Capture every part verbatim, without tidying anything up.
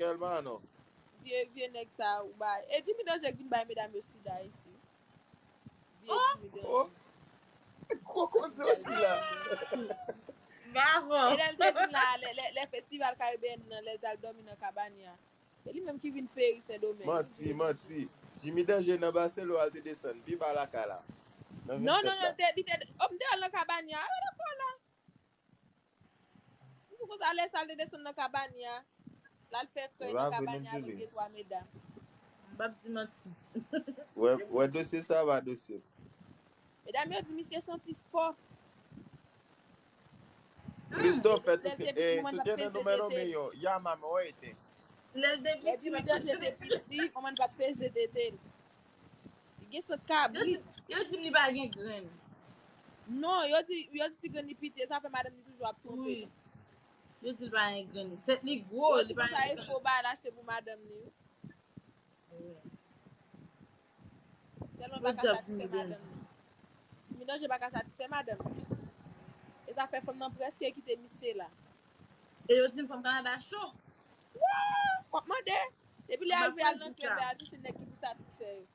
Tèlman non. Vye, vye nèg sa ou bay. E Jimmy Danje k vin bay medam yo sida isi. Vye Oh! Jimmy Danje. Oh! Gwo koze w di la. Bravo. E lè l te vin la, lè, lè, lè festival Caribbean nan, lè l t al dòmi nan Kabanya. E li menm ki vin peri Sendomeng. Manti, manti. Jimmy Danje nan Barcelona, al te desann pi ba lakay la. Nan Non, non, vennsèt non, la. li te, li te, oh, m te al nan Kabanya. Ala dakò la. M pou konsa lè sa l te desann nan Kabanya. L al fè krèy E nan pa vre non, Kabanya avèk Julie. De twa medam. M p ap di manti. Wè, wè dosye sa va dosye. Medam yo di misye santi fò. Christophe fè Lè l tout te e piti, manman tout pa t ene peze noumè non tete men l. Yo. Ya mama wè ete. Lè l te Lè piti, Jimmy Danje te piti, manman pa t peze tete l. Li gen sant yo kabrit. di, yo di m li pa gen grenn. Non, yo di, yo di ti grenn li piti, e sa fè madanm li toujou ap twonpe. Wi. Yo di l pa gen grenn. Tèt li gwo, Yo li di pa konsa gen e fo ba l achte pou madanm li. Wi. Tèlman l pa ka satisfè madanm li. Jimmy Danje pa ka satisfè madanm li. E sa fè fanm nan prèske kite misye la. E yo di m fanm Kanada cho. W ap mande. Depi lè al vle al nan kèbè, al chèche nèg ki pou satisfè yo.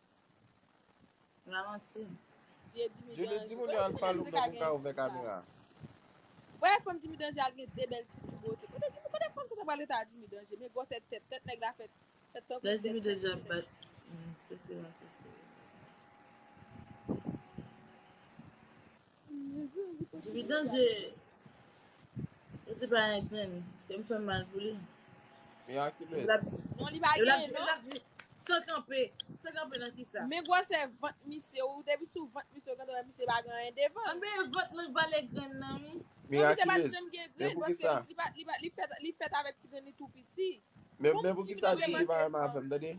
M pa manti. Vye Jimmy Julie, Danje. Di moun yo al follow m nan pou m ka ouvè kamera. Wè fanm Jimmy Danje al gen de bèl ti pibote. Kote, kote fanm sa pral rete a Jimmy Danje? Men gwosè tèt, tèt nèg la fèt. Fèt tankou Lè Jimmy Danje ap bat. Hmm, se te la fè se. Jimmy Danje. Yo di pa gen grenn. Yo m fè mal pou li. Miraculous. L ap di. Non, li pa Yo l ap gen, di, non. L ap di. San kanpe. San kanpe nan kisa? Men gwosè vant misye, ou depi sou vant misye, ou gentan wè misye pa gen anyen devan. Anben vant nan vale grenn nan, wi. Non, misye pa t Miraculous. janm gen Men grenn, pou paske kisa? Li pa, li pa, li fèt, li fèt avèk ti grenn li tou piti. Men, men pou kisa Jimmy pa renmen avè m, tande?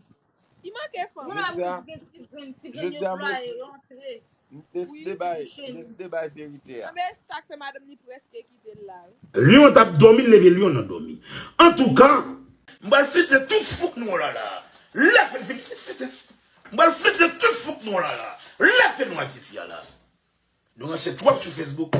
Li manke fanm. Moun la Jodi a, moun gen ti grenn, ti grenn jodi yo a, mwen plwaye, yo antre. M deside bay, m deside bay verite a. Anben sa k fè madanm li prèske kite l la, wi. Lyon t ap dòmi, l leve lyon nan dòmi. Antouka, m pral flite tout fouk nou la la. Lè fè l fin flite, m pral flite tout fouk nou la la. Lè fè nou ak isi a la. Nou ranse twòp sou Facebook.